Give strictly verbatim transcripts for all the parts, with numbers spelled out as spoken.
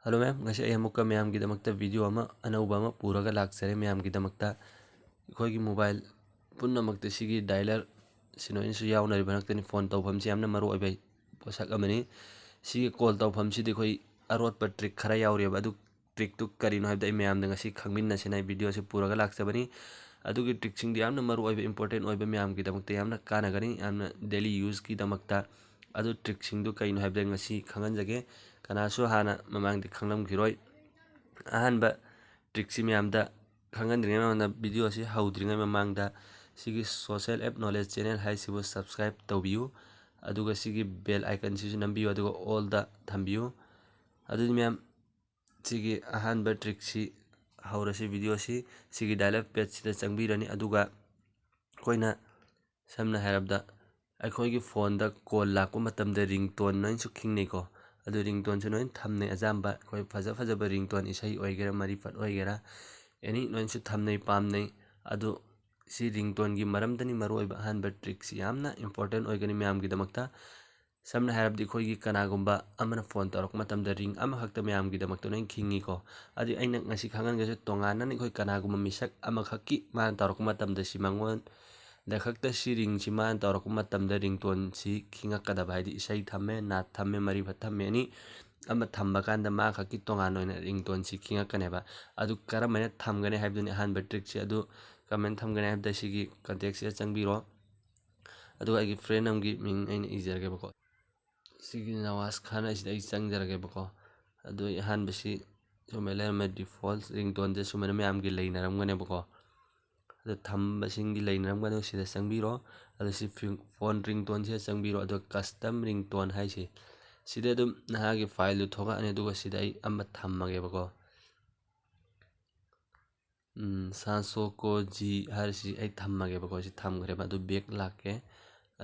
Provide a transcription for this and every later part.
Hello ꯃꯌꯥꯝ, ꯉꯁꯤ ꯑꯩ ꯑꯃꯨꯛꯀ ꯃꯌꯥꯝꯒꯤꯗꯃꯛꯇ video ꯑꯃ ꯑꯅꯧꯕ ꯑꯃ ꯄꯨꯔꯒ ꯂꯥꯛꯆꯔꯦ꯫ ꯃꯌꯥꯝꯒꯤꯗꯃꯛꯇ ꯑꯩꯈꯣꯏꯒꯤ mobile ꯄꯨꯝꯅꯃꯛꯇ ꯁꯤꯒꯤ dialer ꯁꯤ ꯂꯣꯏꯅꯁꯨ ꯌꯥꯎꯅꯔꯤꯕ ꯉꯥꯛꯇꯅꯤ꯫ Phone ꯇꯧꯐꯝꯁꯤ ꯌꯥꯝꯅ ꯃꯔꯨ ꯑꯣꯏꯕ ꯄꯣꯠꯁꯛ ꯑꯃꯅꯤ꯫ ꯁꯤꯒꯤ call ꯇꯧꯐꯝꯁꯤꯗ ꯑꯩꯈꯣꯏ ꯑꯔꯣꯠꯄ trick ꯈꯔ ꯌꯥꯎꯔꯤꯑꯕ, ꯑꯗꯨ trickꯇꯨ ꯀꯔꯤꯅꯣ ꯍꯥꯏꯕꯗ ꯑꯩ ꯃꯌꯥꯝꯗ ꯉꯁꯤ ꯈꯪꯃꯤꯟꯅꯁꯦꯅ ꯑꯩ videoꯁꯤ ꯄꯨꯔꯒ ꯂꯥꯛꯆꯕꯅꯤ꯫ ꯑꯗꯨꯒꯤ trickꯁꯤꯡꯗꯨ ꯌꯥꯝꯅ ꯃꯔꯨ ꯑꯣꯏꯕ, important ꯑꯣꯏꯕ, ꯃꯌꯥꯝꯒꯤꯗꯃꯛꯇ ꯌꯥꯝꯅ ꯀꯥꯟꯅꯒꯅꯤ, ꯌꯥꯝꯅ daily useꯀꯤꯗꯃꯛꯇ꯫ ꯑꯗꯨ trickꯁꯤꯡꯗꯨ ꯀꯩꯅꯣ ꯍꯥꯏꯕꯗ ꯉꯁꯤ ꯈꯪꯍꯟꯖꯒꯦ꯫ ꯀꯅꯥꯁꯨ ꯍꯥꯟꯅ ꯃꯃꯥꯡꯗꯤ ꯈꯪꯂꯝꯈꯤꯔꯣꯏ꯫ ꯑꯍꯥꯟꯕ trickꯁꯤ ꯃꯌꯥꯝꯗ ꯈꯪꯍꯟꯗ꯭ꯔꯤꯉꯩ ꯃꯃꯥꯡꯗ, videoꯁꯤ ꯍꯧꯗ꯭ꯔꯤꯉꯩ ꯃꯃꯥꯡꯗ ꯁꯤꯒꯤ social app knowledge channel ꯍꯥꯏꯁꯤꯕꯨ subscribe ꯇꯧꯕꯤꯌꯨ, ꯑꯗꯨꯒ ꯁꯤꯒꯤ bell iconꯁꯤꯁꯨ ꯅꯝꯕꯤꯌꯨ, ꯑꯗꯨꯒ allꯗ ꯊꯝꯕꯤꯌꯨ꯫ ꯑꯗꯨꯗꯤ ꯃꯌꯥꯝ, ꯁꯤꯒꯤ ꯑꯍꯥꯟꯕ trickꯁꯤ ꯍꯧꯔꯁꯤ꯫ Videoꯁꯤ ꯁꯤꯒꯤ dial-up pageꯁꯤꯗ ꯆꯪꯕꯤꯔꯅꯤ, ꯑꯗꯨꯒ ꯑꯩꯈꯣꯏꯅ ꯁꯝꯅ ꯍꯥꯏꯔꯕꯗ ꯑꯩꯈꯣꯏꯒꯤ phoneꯗ call ꯂꯥꯛꯄ ꯃꯇꯝꯗ ringtone ꯂꯣꯏꯅꯁꯨ ꯈꯤꯡꯅꯩꯀꯣ꯫ ꯑꯗꯨ ringtoneꯁꯨ ꯂꯣꯏꯅ ꯊꯝꯅꯩ꯫ ꯑꯌꯥꯝꯕ ꯑꯩꯈꯣꯏ ꯐꯖ ꯐꯖꯕ ringtone, ꯏꯁꯩ ꯑꯣꯏꯒꯦꯔꯥ, ꯃꯔꯤꯐꯠ ꯑꯣꯏꯒꯦꯔꯥ, any ꯂꯣꯏꯅꯁꯨ ꯊꯝꯅꯩ, ꯄꯥꯝꯅꯩ꯫ ꯑꯗꯨ ꯁꯤ ringtoneꯒꯤ ꯃꯔꯝꯗꯅꯤ ꯃꯔꯨꯑꯣꯏꯕ ꯑꯍꯥꯟꯕ trickꯁꯤ ꯌꯥꯝꯅ important ꯑꯣꯏꯒꯅꯤ ꯃꯌꯥꯝꯒꯤꯗꯃꯛꯇ꯫ ꯁꯝꯅ ꯍꯥꯏꯔꯕꯗꯤ ꯑꯩꯈꯣꯏꯒꯤ ꯀꯅꯥꯒꯨꯝꯕ ꯑꯃꯅ phone ꯇꯧꯔꯛꯄ ꯃꯇꯝꯗ ring ꯑꯃꯈꯛꯇ ꯃꯌꯥꯝꯒꯤꯗꯃꯛꯇ ꯂꯣꯏꯅ ꯈꯤꯡꯉꯤꯀꯣ꯫ ꯑꯗꯨ ꯑꯩꯅ ꯉꯁꯤ ꯈꯪꯍꯟꯒꯦꯁꯦ, ꯇꯣꯉꯥꯟꯅ ꯑꯩꯈꯣꯏ ꯀꯅꯥꯒꯨꯝꯕ ꯃꯤꯁꯛ ꯑꯃꯈꯛꯀꯤ ꯃꯥꯅ ꯇꯧꯔꯛꯄ ꯃꯇꯝꯗ ꯁꯤ ꯃꯉꯣꯟꯗ ꯈꯛꯇ ꯁꯤ ringꯁꯤ ꯃꯥꯅ ꯇꯧꯔꯛꯄ ꯃꯇꯝꯗ ringtoneꯁꯤ ꯈꯤꯡꯉꯛꯀꯗꯕ, ꯍꯥꯏꯗꯤ ꯏꯁꯩ ꯊꯝꯃꯦ, ꯅꯥꯠ ꯊꯝꯃꯦ, ꯃꯔꯤꯐꯠ ꯊꯝꯃꯦ, any ꯑꯃ ꯊꯝꯕ ꯀꯥꯟꯗ ꯃꯥ ꯈꯛꯀꯤ ꯇꯣꯉꯥꯟ ꯑꯣꯏꯅ ringtoneꯁꯤ ꯈꯤꯡꯉꯛꯀꯅꯦꯕ꯫ ꯑꯗꯨ ꯀꯔꯝꯍꯥꯏꯅ ꯊꯝꯒꯅꯤ ꯍꯥꯏꯕꯗꯨꯅꯤ ꯑꯍꯥꯟꯕ trickꯁꯤ꯫ ꯑꯗꯨ ꯀꯃꯥꯏꯅ ꯊꯝꯒꯅꯤ ꯍꯥꯏꯕꯗ ꯁꯤꯒꯤ contactꯁꯤꯗ ꯆꯪꯕꯤꯔꯣ꯫ ꯑꯗꯨꯒ ꯑꯩꯒꯤ friend ꯑꯃꯒꯤ ꯃꯤꯡ ꯑꯩꯅ ꯏꯖꯔꯒꯦꯕꯀꯣ꯫ ꯁꯤꯒꯤ ꯅꯋꯥꯖ ꯈꯥꯟ ꯍꯥꯏꯁꯤꯗ ꯑꯩ ꯆꯪꯖꯔꯒꯦꯕꯀꯣ꯫ ꯑꯗꯨ ꯑꯩ ꯑꯍꯥꯟꯕꯁꯤ ꯁꯨꯃꯥꯏꯅ ꯂꯩꯔꯝꯃꯦ, default ringtoneꯁꯦ ꯁꯨꯃꯥꯏꯅ ꯃꯌꯥꯝꯒꯤ ꯂꯩꯅꯔꯝꯒꯅꯦꯕꯀꯣ꯫ ꯑꯗꯨ ꯊꯝꯕꯁꯤꯡꯒꯤ ꯂꯩꯅꯔꯝꯒꯅꯤ, ꯁꯤꯗ ꯆꯪꯕꯤꯔꯣ꯫ ꯑꯗꯨ ꯁꯤ ꯐꯤ-, phone ringtoneꯁꯤꯗ ꯆꯪꯕꯤꯔꯣ꯫ ꯑꯗꯨꯒ custom ringtone ꯍꯥꯏꯁꯤ, ꯁꯤꯗ ꯑꯗꯨꯝ ꯅꯍꯥꯛꯀꯤ fileꯗꯨ ꯊꯣꯛꯂꯛꯑꯅꯤ꯫ ꯑꯗꯨꯒ ꯁꯤꯗ ꯑꯩ ꯑꯃ ꯊꯝꯃꯒꯦꯕꯀꯣ꯫ ꯎꯝ, ꯁꯥꯟꯁꯣꯀꯣ ꯖꯤ ꯍꯥꯏꯔꯤꯁꯤ ꯑꯩ ꯊꯝꯃꯒꯦꯕꯀꯣ꯫ ꯁꯤ ꯊꯝꯈ꯭ꯔꯦꯕ꯫ ꯑꯗꯨ back ꯂꯥꯛꯀꯦ꯫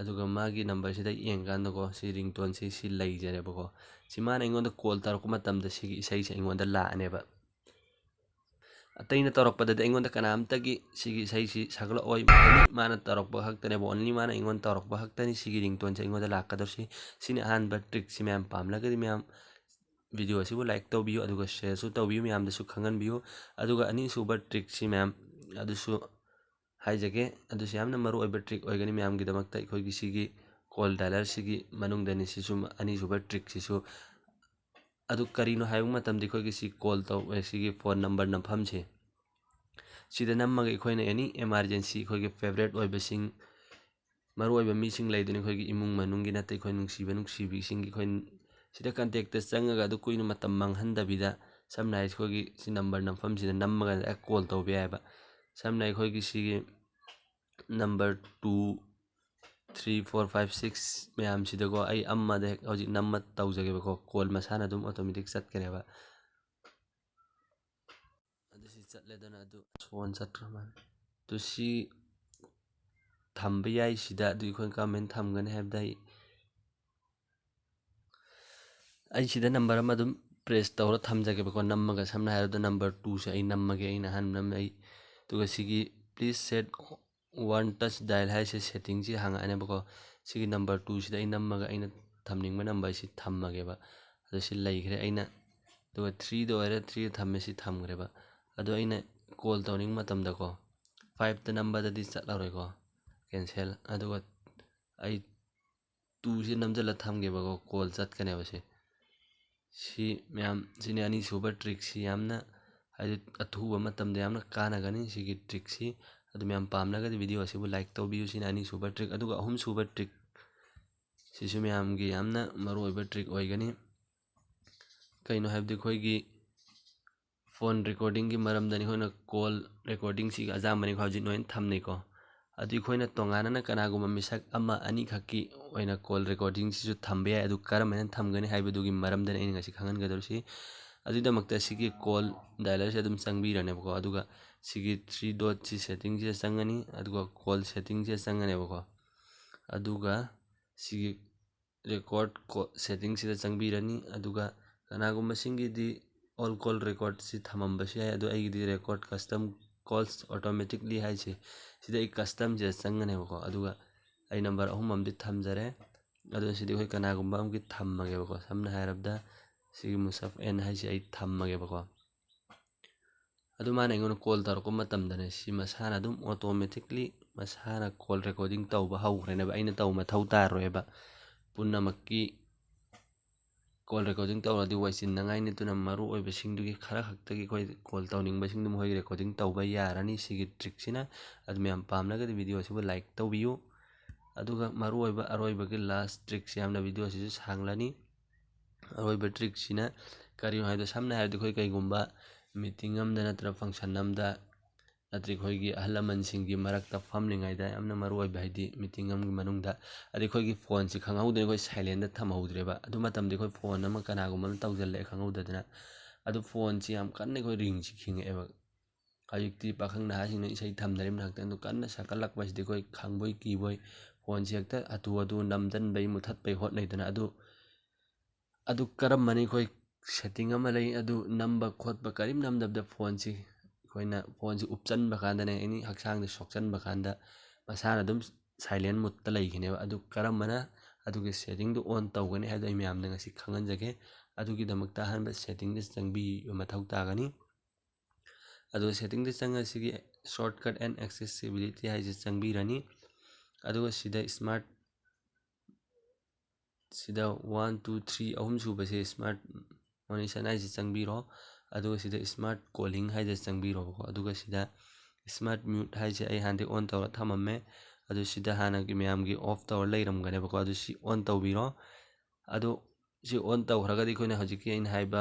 ꯑꯗꯨꯒ ꯃꯥꯒꯤ numberꯁꯤꯗ ꯌꯦꯡꯀꯥꯟꯗꯀꯣ, ꯁꯤ ringtoneꯁꯤ ꯁꯤ ꯂꯩꯖꯔꯦꯕꯀꯣ꯫ ꯁꯤ ꯃꯥꯅ ꯑꯩꯉꯣꯟꯗ call ꯇꯧꯔꯛꯄ ꯃꯇꯝꯗ ꯁꯤꯒꯤ ꯏꯁꯩꯁꯦ ꯑꯩꯉꯣꯟꯗ ꯂꯥꯛꯑꯅꯦꯕ꯫ ꯑꯇꯩꯅ ꯇꯧꯔꯛꯄꯗꯗꯤ ꯑꯩꯉꯣꯟꯗ ꯀꯅꯥꯝꯇꯒꯤ ꯁꯤꯒꯤ ꯏꯁꯩꯁꯤ ꯁꯛꯂꯛꯑꯣꯏ꯫ Only ꯃꯥꯅ ꯇꯧꯔꯛꯄ ꯈꯛꯇꯅꯦꯕ, only ꯃꯥꯅ ꯑꯩꯉꯣꯟꯗ ꯇꯧꯔꯛꯄ ꯈꯛꯇꯅꯤ ꯁꯤꯒꯤ ringtoneꯁꯦ ꯑꯩꯉꯣꯟꯗ ꯂꯥꯛꯀꯗꯧꯔꯤꯁꯤ꯫ ꯁꯤꯅꯤ ꯑꯍꯥꯟꯕ trickꯁꯤ꯫ ꯃꯌꯥꯝ ꯄꯥꯝꯂꯒꯗꯤ ꯃꯌꯥꯝ video ꯑꯁꯤꯕꯨ like ꯇꯧꯕꯤꯌꯨ, ꯑꯗꯨꯒ shareꯁꯨ ꯇꯧꯕꯤꯌꯨ, ꯃꯌꯥꯝꯗꯁꯨ ꯈꯪꯍꯟꯕꯤꯌꯨ꯫ ꯑꯗꯨꯒ ꯑꯅꯤꯁꯨꯕ trickꯁꯤ ꯃꯌꯥꯝ ꯑꯗꯨꯁꯨ ꯍꯥꯏꯖꯒꯦ, ꯑꯗꯨꯁꯨ ꯌꯥꯝꯅ ꯃꯔꯨꯑꯣꯏꯕ trick ꯑꯣꯏꯒꯅꯤ ꯃꯌꯥꯝꯒꯤꯗꯃꯛꯇ꯫ ꯑꯩꯈꯣꯏꯒꯤ ꯁꯤꯒꯤ call dialerꯁꯤꯒꯤ ꯃꯅꯨꯡꯗꯅꯤ ꯁꯤꯁꯨ ꯑꯅꯤꯁꯨꯕ trickꯁꯤꯁꯨ꯫ ꯑꯗꯨ ꯀꯔꯤꯅꯣ ꯍꯥꯏꯕ ꯃꯇꯝꯗ ꯑꯩꯈꯣꯏꯒꯤ ꯁꯤ call ꯇꯧ-, ꯑꯦ, ꯁꯤꯒꯤ phone number ꯅꯝꯐꯝꯁꯦ, ꯁꯤꯗ ꯅꯝꯃꯒ ꯑꯩꯈꯣꯏꯅ any emergency ꯑꯩꯈꯣꯏꯒꯤ favourite ꯑꯣꯏꯕꯁꯤꯡ, ꯃꯔꯨꯑꯣꯏꯕ ꯃꯤꯁꯤꯡ ꯂꯩꯗꯅ, ꯑꯩꯈꯣꯏꯒꯤ ꯏꯃꯨꯡ ꯃꯅꯨꯡꯒꯤ ꯅꯠꯇꯦ, ꯑꯩꯈꯣꯏ ꯅꯨꯡꯁꯤꯕ ꯅꯨꯡꯁꯤꯕꯤꯁꯤꯡꯒꯤ ꯑꯩꯈꯣꯏ ꯁꯤꯗ contactꯇ ꯆꯪꯉꯒ ꯑꯗꯨ ꯀꯨꯏꯅ ꯃꯇꯝ ꯃꯥꯡꯍꯟꯗꯕꯤꯗ, ꯁꯝꯅ ꯍꯥꯏꯔꯤꯁꯦ ꯑꯩꯈꯣꯏꯒꯤ ꯁꯤ number ꯅꯝꯐꯝꯁꯤꯗ ꯅꯝꯃꯒ direct call ꯇꯧꯕ ꯌꯥꯏꯑꯕ꯫ ꯁꯝꯅ ꯑꯩꯈꯣꯏꯒꯤ ꯁꯤꯒꯤ number two, three, four, five, six ꯃꯌꯥꯝꯁꯤꯗꯀꯣ, ꯑꯩ ꯑꯃꯗ ꯍꯦꯛ ꯍꯧꯖꯤꯛ ꯅꯝꯃ ꯇꯧꯖꯒꯦꯕꯀꯣ, call ꯃꯁꯥꯅ ꯑꯗꯨꯝ automatic ꯆꯠꯀꯅꯦꯕ꯫ ꯑꯗꯨ ꯁꯤ ꯆꯠꯂꯦꯗꯅ, ꯑꯗꯨ phone ꯆꯠꯈ꯭ꯔ ꯃꯥꯜꯂꯦ꯫ ꯑꯗꯨ ꯁꯤ ꯊꯝꯕ ꯌꯥꯏ ꯁꯤꯗ꯫ ꯑꯗꯨ ꯑꯩꯈꯣꯏꯅ ꯀꯔꯝꯍꯥꯏꯅ ꯊꯝꯒꯅꯤ ꯍꯥꯏꯕꯗ, ꯑꯩ, ꯑꯩ ꯁꯤꯗ number ꯑꯃ ꯑꯗꯨꯝ press ꯇꯧꯔ ꯊꯝꯖꯒꯦꯕꯀꯣ, ꯅꯝꯃꯒ꯫ ꯁꯝꯅ ꯍꯥꯏꯔꯕꯗ number twoꯁꯦ ꯑꯩ ꯅꯝꯃꯒꯦ, ꯑꯩꯅ ꯑꯍꯥꯟꯕ ꯅꯝꯃꯦ꯫ ꯑꯩ, ꯑꯗꯨꯒ ꯁꯤꯒꯤ please set one touch dial ꯍꯥꯏꯁꯦ settingꯁꯤ ꯍꯥꯡꯉꯛꯑꯅꯦꯕꯀꯣ꯫ ꯁꯤꯒꯤ number twoꯁꯤꯗ ꯑꯩ ꯅꯝꯃꯒ ꯑꯩꯅ ꯊꯝꯅꯤꯡꯕ numberꯁꯤ ꯊꯝꯃꯒꯦꯕ꯫ ꯑꯗꯣ ꯁꯤ ꯂꯩꯈ꯭ꯔꯦ꯫ ꯑꯩꯅ, ꯑꯗꯨꯒ threeꯗ ꯑꯣꯏꯔꯦ, threeꯗ ꯊꯝꯃꯦ, ꯁꯤ ꯊꯝꯈ꯭ꯔꯦꯕ꯫ ꯑꯗꯣ ꯑꯩꯅ call ꯇꯧꯅꯤꯡꯕ ꯃꯇꯝꯗꯀꯣ, fiveꯇ ꯅꯝꯕꯗꯗꯤ ꯆꯠꯂꯔꯣꯏꯀꯣ, cancel꯫ ꯑꯗꯨꯒ ꯑꯩ twoꯁꯤ ꯅꯝꯁꯤꯜꯂ ꯊꯝꯒꯦꯕꯀꯣ, call ꯆꯠꯀꯅꯦꯕ ꯁꯤ꯫ ꯁꯤ ꯃꯌꯥꯝ, ꯁꯤꯅꯤ ꯑꯅꯤꯁꯨꯕ trickꯁꯤ꯫ ꯌꯥꯝꯅ, ꯍꯥꯏꯗꯤ, ꯑꯊꯨꯕ ꯃꯇꯝꯗ ꯌꯥꯝꯅ ꯀꯥꯟꯅꯒꯅꯤ ꯁꯤꯒꯤ trickꯁꯤ꯫ ꯑꯗꯨ ꯃꯌꯥꯝ ꯄꯥꯝꯂꯒꯗꯤ video ꯑꯁꯤꯕꯨ like ꯇꯧꯕꯤꯌꯨ꯫ ꯁꯤꯅ ꯑꯅꯤꯁꯨꯕ trick꯫ ꯑꯗꯨꯒ ꯑꯍꯨꯝꯁꯨꯕ trick, ꯁꯤꯁꯨ ꯃꯌꯥꯝꯒꯤ ꯌꯥꯝꯅ ꯃꯔꯨꯑꯣꯏꯕ trick ꯑꯣꯏꯒꯅꯤ꯫ ꯀꯩꯅꯣ ꯍꯥꯏꯕꯗꯤ, ꯑꯩꯈꯣꯏꯒꯤ phone recordingꯒꯤ ꯃꯔꯝꯗꯅꯤ꯫ ꯑꯩꯈꯣꯏꯅ call recordingꯁꯤꯒ ꯑꯌꯥꯝꯕꯅꯤ ꯍꯧꯖꯤꯛ ꯂꯣꯏꯅ ꯊꯝꯅꯩꯀꯣ꯫ ꯑꯗꯨ ꯑꯩꯈꯣꯏꯅ ꯇꯣꯉꯥꯟꯅ ꯀꯅꯥꯒꯨꯝꯕ ꯃꯤꯁꯛ ꯑꯃ ꯑꯅꯤꯈꯛꯀꯤ ꯑꯣꯏꯅ call recordingꯁꯤꯁꯨ ꯊꯝꯕ ꯌꯥꯏ꯫ ꯑꯗꯨ ꯀꯔꯝꯍꯥꯏꯅ ꯊꯝꯒꯅꯤ ꯍꯥꯏꯕꯗꯨꯒꯤ ꯃꯔꯝꯗꯅꯤ ꯑꯩꯅ ꯉꯁꯤ ꯈꯪꯍꯟꯒꯗꯧꯔꯤꯁꯤ꯫ ꯑꯗꯨꯒꯤꯗꯃꯛꯇ ꯁꯤꯒꯤ call dialerꯁꯦ ꯑꯗꯨꯝ ꯆꯪꯕꯤꯔꯅꯦꯕꯀꯣ꯫ ꯑꯗꯨꯒ ꯁꯤꯒꯤ three dotꯁꯤ settingꯁꯤꯗ ꯆꯪꯒꯅꯤ, ꯑꯗꯨꯒ call settingꯁꯤꯗ ꯆꯪꯒꯅꯦꯕꯀꯣ꯫ ꯑꯗꯨꯒ ꯁꯤꯒꯤ record call settingꯁꯤꯗ ꯆꯪꯕꯤꯔꯅꯤ꯫ ꯑꯗꯨꯒ ꯀꯅꯥꯒꯨꯝꯕꯁꯤꯡꯒꯤꯗꯤ all call recordꯁꯤ ꯊꯝꯃꯝꯕꯁꯨ ꯌꯥꯏ, ꯑꯗꯣ ꯑꯩꯒꯤꯗꯤ record custom calls automatically ꯍꯥꯏꯁꯦ, ꯁꯤꯗ ꯑꯩ customꯁꯤꯗ ꯆꯪꯒꯅꯦꯕꯀꯣ꯫ ꯑꯗꯨꯒ ꯑꯩ number ꯑꯍꯨꯝ ꯑꯃꯗꯤ ꯊꯝꯖꯔꯦ꯫ ꯑꯗꯣ ꯁꯤꯗꯤ ꯑꯩꯈꯣꯏ ꯀꯅꯥꯒꯨꯝꯕ ꯑꯃꯒꯤ ꯊꯝꯃꯒꯦꯕꯀꯣ꯫ ꯁꯝꯅ ꯍꯥꯏꯔꯕꯗ ꯁꯤꯒꯤ ꯃꯨꯁꯥꯐ ꯑꯦꯟ ꯍꯥꯏꯁꯦ ꯑꯩ ꯊꯝꯃꯒꯦꯕꯀꯣ꯫ ꯑꯗꯨ ꯃꯥꯅ ꯑꯩꯉꯣꯟꯗ ꯀꯣꯜ ꯇꯧꯔꯛꯄ ꯃꯇꯝꯗꯅꯦ, ꯁꯤ ꯃꯁꯥꯅ ꯑꯗꯨꯝ automatically ꯃꯁꯥꯅ ꯀꯣꯜ ꯔꯦꯀꯣꯔꯗꯤꯡ ꯇꯧꯕ ꯍꯧꯈ꯭ꯔꯦꯅꯦꯕ꯫ ꯑꯩꯅ ꯇꯧꯕ ꯃꯊꯧ ꯇꯥꯔꯣꯏꯕ꯫ ꯄꯨꯝꯅꯃꯛꯀꯤ ꯀꯣꯜ ꯔꯦꯀꯣꯔꯗꯤꯡ ꯇꯧꯔꯗꯤ ꯋꯥꯏꯆꯤꯟꯅꯉꯥꯏꯅꯤ꯫ ꯑꯗꯨꯅ ꯃꯔꯨ ꯑꯣꯏꯕꯁꯤꯡꯗꯨꯒꯤ ꯈꯔ ꯈꯛꯇꯒꯤ ꯑꯩꯈꯣꯏ ꯀꯣꯜ ꯇꯧꯅꯤꯡꯕꯁꯤꯡꯗꯨ ꯃꯈꯣꯏꯒꯤ ꯔꯦꯀꯣꯔꯗꯤꯡ ꯇꯧꯕ ꯌꯥꯔꯅꯤ ꯁꯤꯒꯤ ꯇ꯭ꯔꯤꯛꯁꯤꯅ꯫ ꯑꯗꯨ ꯃꯌꯥꯝ ꯄꯥꯝꯂꯒꯗꯤ ꯚꯤꯗꯤꯑꯣ ꯑꯁꯤꯕꯨ ꯂꯥꯏꯛ ꯇꯧꯕꯤꯌꯨ꯫ ꯑꯗꯨꯒ ꯃꯔꯨ ꯑꯣꯏꯕ ꯑꯔꯣꯏꯕꯒꯤ ꯂꯥꯁ ꯇ꯭ꯔꯤꯛꯁꯤ, ꯌꯥꯝꯅ ꯚꯤꯗꯤꯑꯣ ꯑꯁꯤꯁꯨ ꯁꯥꯡꯂꯅꯤ꯫ ꯑꯔꯣꯏꯕ ꯇ꯭ꯔꯤꯛꯁꯤꯅ ꯀꯔꯤꯅꯣ ꯍꯥꯏꯕꯗ, ꯁꯝꯅ ꯍꯥꯏꯔꯕꯗ ꯑꯩꯈꯣꯏ ꯀꯩꯒꯨꯝꯕ ꯃꯤꯇꯤꯡ ꯑꯃꯗ ꯅꯠꯇ꯭ꯔꯒ ꯐꯪꯁꯟ ꯑꯃꯗ ꯅꯠꯇ꯭ꯔꯒ ꯑꯩꯈꯣꯏꯒꯤ ꯑꯍꯜ ꯂꯃꯟꯁꯤꯡꯒꯤ ꯃꯔꯛꯇ ꯐꯝꯂꯤꯉꯩꯗ, ꯌꯥꯝꯅ ꯃꯔꯨ ꯑꯣꯏꯕ ꯍꯥꯏꯗꯤ ꯃꯤꯇꯤꯡ ꯑꯃꯒꯤ ꯃꯅꯨꯡꯗ, ꯑꯗꯩ ꯑꯩꯈꯣꯏꯒꯤ ꯐꯣꯟꯁꯤ ꯈꯪꯍꯧꯗꯅ ꯑꯩꯈꯣꯏ ꯁꯥꯏꯂꯦꯟꯗ ꯊꯝꯍꯧꯗ꯭ꯔꯦꯕ꯫ ꯑꯗꯨ ꯃꯇꯝꯗ ꯑꯩꯈꯣꯏ ꯐꯣꯟ ꯑꯃ ꯀꯅꯥꯒꯨꯝꯕ ꯑꯃ ꯇꯧꯁꯤꯜꯂꯛꯑꯦ ꯈꯪꯍꯧꯗꯗꯅ, ꯑꯗꯨ ꯐꯣꯟꯁꯤ ꯌꯥꯝ ꯀꯟꯅ ꯑꯩꯈꯣꯏ ꯔꯤꯡꯁꯤ ꯈꯤꯡꯉꯛꯑꯦꯕ꯫ ꯍꯧꯖꯤꯛꯇꯤ ꯄꯥꯈꯪ ꯅꯍꯥꯁꯤꯡꯅ ꯏꯁꯩ ꯊꯝꯅꯔꯤꯕ ꯉꯥꯛꯇꯅꯤ꯫ ꯑꯗꯨ ꯀꯟꯅ ꯁꯛꯀꯠꯂꯛꯄꯁꯤꯗꯤ ꯑꯩꯈꯣꯏ ꯈꯪꯕꯣꯏ ꯀꯤꯕꯣꯏ ꯐꯣꯟꯁꯤ ꯍꯦꯛꯇ ꯍꯥꯊꯨ ꯍꯥꯊꯨ ꯅꯝꯁꯤꯟꯕꯩ ꯃꯨꯊꯠꯄꯩ ꯍꯣꯠꯅꯩꯗꯅ꯫ ꯑꯗꯨ ꯑꯗꯨ ꯀꯔꯝꯕꯅꯤ? ꯑꯩꯈꯣꯏ ꯁꯦꯠꯇꯤꯡ ꯑꯃ ꯂꯩ, ꯑꯗꯨ ꯅꯝꯕ ꯈꯣꯠꯄ ꯀꯔꯤꯝ ꯅꯝꯗꯕꯗ ꯐꯣꯟꯁꯤ, ꯑꯩꯈꯣꯏꯅ ꯐꯣꯟꯁꯤ ꯎꯞꯆꯟꯕ ꯀꯥꯟꯗꯅꯦ, ꯑꯦꯅꯤ ꯍꯛꯆꯥꯡꯗ ꯁꯣꯛꯆꯟꯕ ꯀꯥꯟꯗ ꯃꯁꯥꯅ ꯑꯗꯨꯝ ꯁꯥꯏꯂꯦꯟ ꯃꯨꯠꯇ ꯂꯩꯈꯤꯅꯦꯕ꯫ ꯑꯗꯨ ꯀꯔꯝꯕꯅ ꯑꯗꯨꯒꯤ ꯁꯦꯠꯇꯤꯡꯗꯨ ꯑꯣꯟ ꯇꯧꯒꯅꯤ ꯍꯥꯏꯕꯗꯣ ꯑꯩ ꯃꯌꯥꯝꯗ ꯉꯁꯤ ꯈꯪꯍꯟꯖꯒꯦ꯫ ꯑꯗꯨꯒꯤꯗꯃꯛꯇ ꯑꯍꯥꯟꯕ ꯁꯦꯠꯇꯤꯡꯗ ꯆꯪꯕꯤꯕ ꯃꯊꯧ ꯇꯥꯒꯅꯤ꯫ ꯑꯗꯨꯒ ꯁꯦꯠꯇꯤꯡꯗ ꯆꯪꯉꯒ ꯁꯤꯒꯤ shortcut and accessibility ꯍꯥꯏꯁꯦ ꯆꯪꯕꯤꯔꯅꯤ꯫ ꯑꯗꯨꯒ ꯁꯤꯗ ꯁ꯭ꯃꯥꯔꯠ ꯁꯤꯗ ꯋꯥꯟ, ꯇꯨ, ꯊ꯭ꯔꯤ, ꯑꯍꯨꯝ ꯁꯨꯕꯁꯦ ꯁ꯭ꯃꯥꯔꯠ ꯃꯣꯅꯤꯁꯟ ꯍꯥꯏꯁꯦ ꯆꯪꯕꯤꯔꯣ꯫ ꯑꯗꯨꯒ ꯁꯤꯗ ꯁ꯭ꯃꯥꯔꯠ ꯀꯣꯂꯤꯡ ꯍꯥꯏꯁꯦ ꯆꯪꯕꯤꯔꯣꯕꯀꯣ꯫ ꯑꯗꯨꯒ ꯁꯤꯗ ꯁ꯭ꯃꯥꯔꯠ ꯃ꯭ꯌꯨꯠ ꯍꯥꯏꯁꯦ ꯑꯩ ꯍꯥꯟꯅꯗꯤ ꯑꯣꯟ ꯇꯧꯔ ꯊꯝꯃꯝꯃꯦ꯫ ꯑꯗꯨ ꯁꯤꯗ ꯍꯥꯟꯅꯒꯤ ꯃꯌꯥꯝꯒꯤ ꯑꯣꯐ ꯇꯧꯔ ꯂꯩꯔꯝꯒꯅꯦꯕꯀꯣ꯫ ꯑꯗꯨ ꯁꯤ ꯑꯣꯟ ꯇꯧꯕꯤꯔꯣ꯫ ꯑꯗꯨ ꯁꯤ ꯑꯣꯟ ꯇꯧꯈ꯭ꯔꯒꯗꯤ ꯑꯩꯈꯣꯏꯅ ꯍꯧꯖꯤꯛꯀꯤ ꯑꯩꯅ ꯍꯥꯏꯕ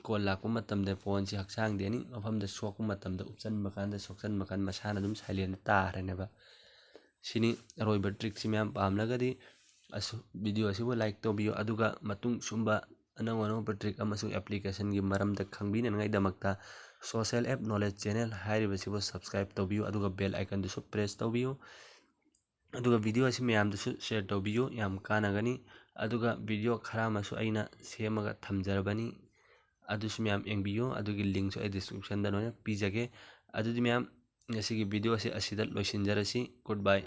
ꯀꯣꯜ ꯂꯥꯛꯄ ꯃꯇꯝꯗ ꯐꯣꯟꯁꯤ ꯍꯛꯆꯥꯡꯗ ꯑꯦꯅꯤ ꯃꯐꯝꯗ ꯁꯣꯛꯄ ꯃꯇꯝꯗ ꯎꯞꯆꯟꯕ ꯀꯥꯟꯗ ꯁꯣꯛꯆꯟꯕ ꯀꯥꯟꯗ ꯃꯁꯥꯅ ꯑꯗꯨꯝ ꯁꯥꯏꯂꯦꯟꯗ ꯇꯥꯈ꯭ꯔꯅꯦꯕ꯫ ꯁꯤꯅꯤ ꯑꯔꯣꯏꯕ ꯇ꯭ꯔꯤꯛꯁꯤ꯫ ꯃꯌꯥꯝ ꯄꯥꯝꯂꯒꯗꯤ ꯑꯁ ꯚꯤꯗꯤꯑꯣ ꯑꯁꯤꯕꯨ ꯂꯥꯏꯛ ꯇꯧꯕꯤꯌꯨ꯫ ꯑꯗꯨꯒ ꯃꯇꯨꯡ ꯁꯨꯝꯕ ꯑꯅꯧ ꯑꯅꯧꯕ ꯇ꯭ꯔꯤꯛ ꯑꯃꯁꯨꯡ ꯑꯦꯄ꯭ꯂꯤꯀꯦꯁꯟꯒꯤ ꯃꯔꯝꯗ ꯈꯪꯕꯤꯅꯉꯥꯏꯗꯃꯛꯇ Social App Knowledge Channel ꯍꯥꯏꯔꯤꯕꯁꯤꯕꯨ subscribe ꯇꯧꯕꯤꯌꯨ꯫ ꯑꯗꯨꯒ bell iconꯗꯨꯁꯨ press ꯇꯧꯕꯤꯌꯨ꯫ ꯑꯗꯨꯒ ꯚꯤꯗꯤꯑꯣ ꯑꯁꯤ ꯃꯌꯥꯝꯗꯁꯨ share ꯇꯧꯕꯤꯌꯨ, ꯌꯥꯝ ꯀꯥꯟꯅꯒꯅꯤ꯫ ꯑꯗꯨꯒ ꯚꯤꯗꯤꯑꯣ ꯈꯔ ꯑꯃꯁꯨ ꯑꯩꯅ ꯁꯦꯝꯃꯒ ꯊꯝꯖꯔꯕꯅꯤ, ꯑꯗꯨꯁꯨ ꯃꯌꯥꯝ ꯌꯦꯡꯕꯤꯌꯨ꯫ ꯑꯗꯨꯒꯤ linkꯁꯨ ꯑꯩ descriptionꯗ ꯂꯣꯏꯅ ꯄꯤꯖꯒꯦ꯫ ꯑꯗꯨꯗꯤ ꯃꯌꯥꯝ, ꯉꯁꯤꯒꯤ ꯚꯤꯗꯤꯑꯣ ꯑꯁꯤ ꯑꯁꯤꯗ ꯂꯣꯏꯁꯤꯟꯖꯔꯁꯤ꯫ Goodbye꯫